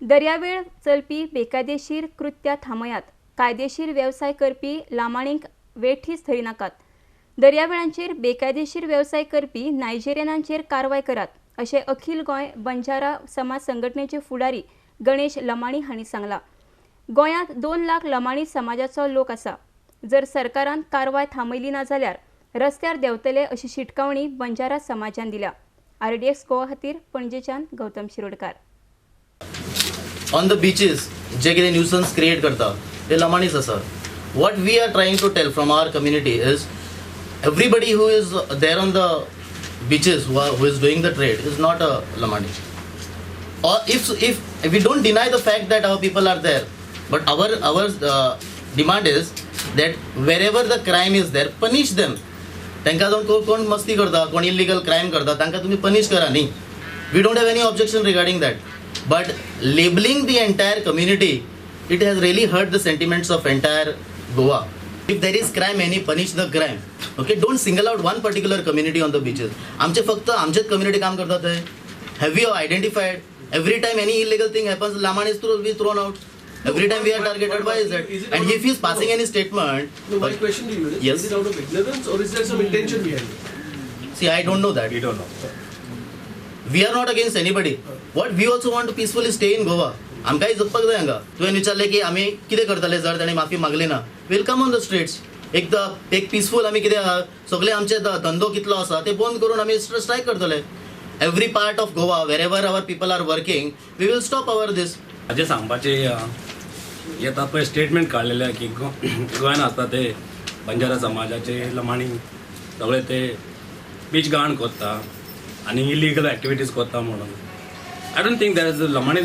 दर्यावेळ चलपी बेकायदेशीर कृत्यां थांबयात. कायदेशीर वेवसाय करपी लामाणींक वेठीस धरिनाकात. दर्यावेळांचेर बेकायदेशीर वेवसाय करपी नायजेरियनांचेर कारवाय करात, अशें अखिल गोंय बंजारा समाज संघटनेचे फुडारी गणेश लमाणी हांणी सांगलां. गोंयांत 2 लाख लमाणी समाजाचो लोक आसा. जर सरकारान कारवाय थांबयली ना जाल्यार रस्त्यार देंवतले, अशी शिटकावणी बंजारा समाजान दिल्या. आरडीएक्स गोवा खातीर पणजेच्यान Gautam Shirodkar. On the beaches जे कितें न्यूसन्स क्रिएट करता ते लमाणीच आसा. What we are trying to tell from our community is, everybody who is there on the beaches, who is doing the trade, is not a Lamani. Or if we don't deny the fact that our people are there, but our demand is that wherever the crime is there, punish them. तांकां जावन कोण मस्ती करता, कोण illegal crime करता, तांकां तुमी punish करा न्ही. We don't have any objection regarding that, but labeling the entire community, it has really hurt the sentiments of entire Goa. If there is crime, any punish the crime, okay? Don't single out one particular community on the beaches. आमचे फक्त आमचेच community काम करतात थंय? Have you identified? Every time any illegal thing happens, Lamanis be thrown out. Every time we are targeted. Why is that? Is it And out if he is passing any statement. No, my question to you is, Yes. is it out of ignorance or is there some intention behind it? See, I don't know that. We don't know. We are not against anybody. What we also want to peacefully stay in Goa. आमकांय जगपाक जाय हांगा. तुवें विचारलें की आमी कितें करतले जर ताणें माफी मागली ना? We'll come on the streets. एक एक पिसफूल आमी कितें आहा, सगळे आमचे धंदो कितलो आसा ते बंद करून आमी स्ट्रायक करतले. Every part of Goa, wherever our people are working, we will stop our this. म्हाजें सांगपाचें येता पळय स्टेटमेंट काडलेलें की गोंयान आसता ते बंजारा समाजाचे लमाणी सगळे ते बीच घाण करता आनी इलिगल एक्टिविटीज करता म्हणून. I don't think there is Lamani.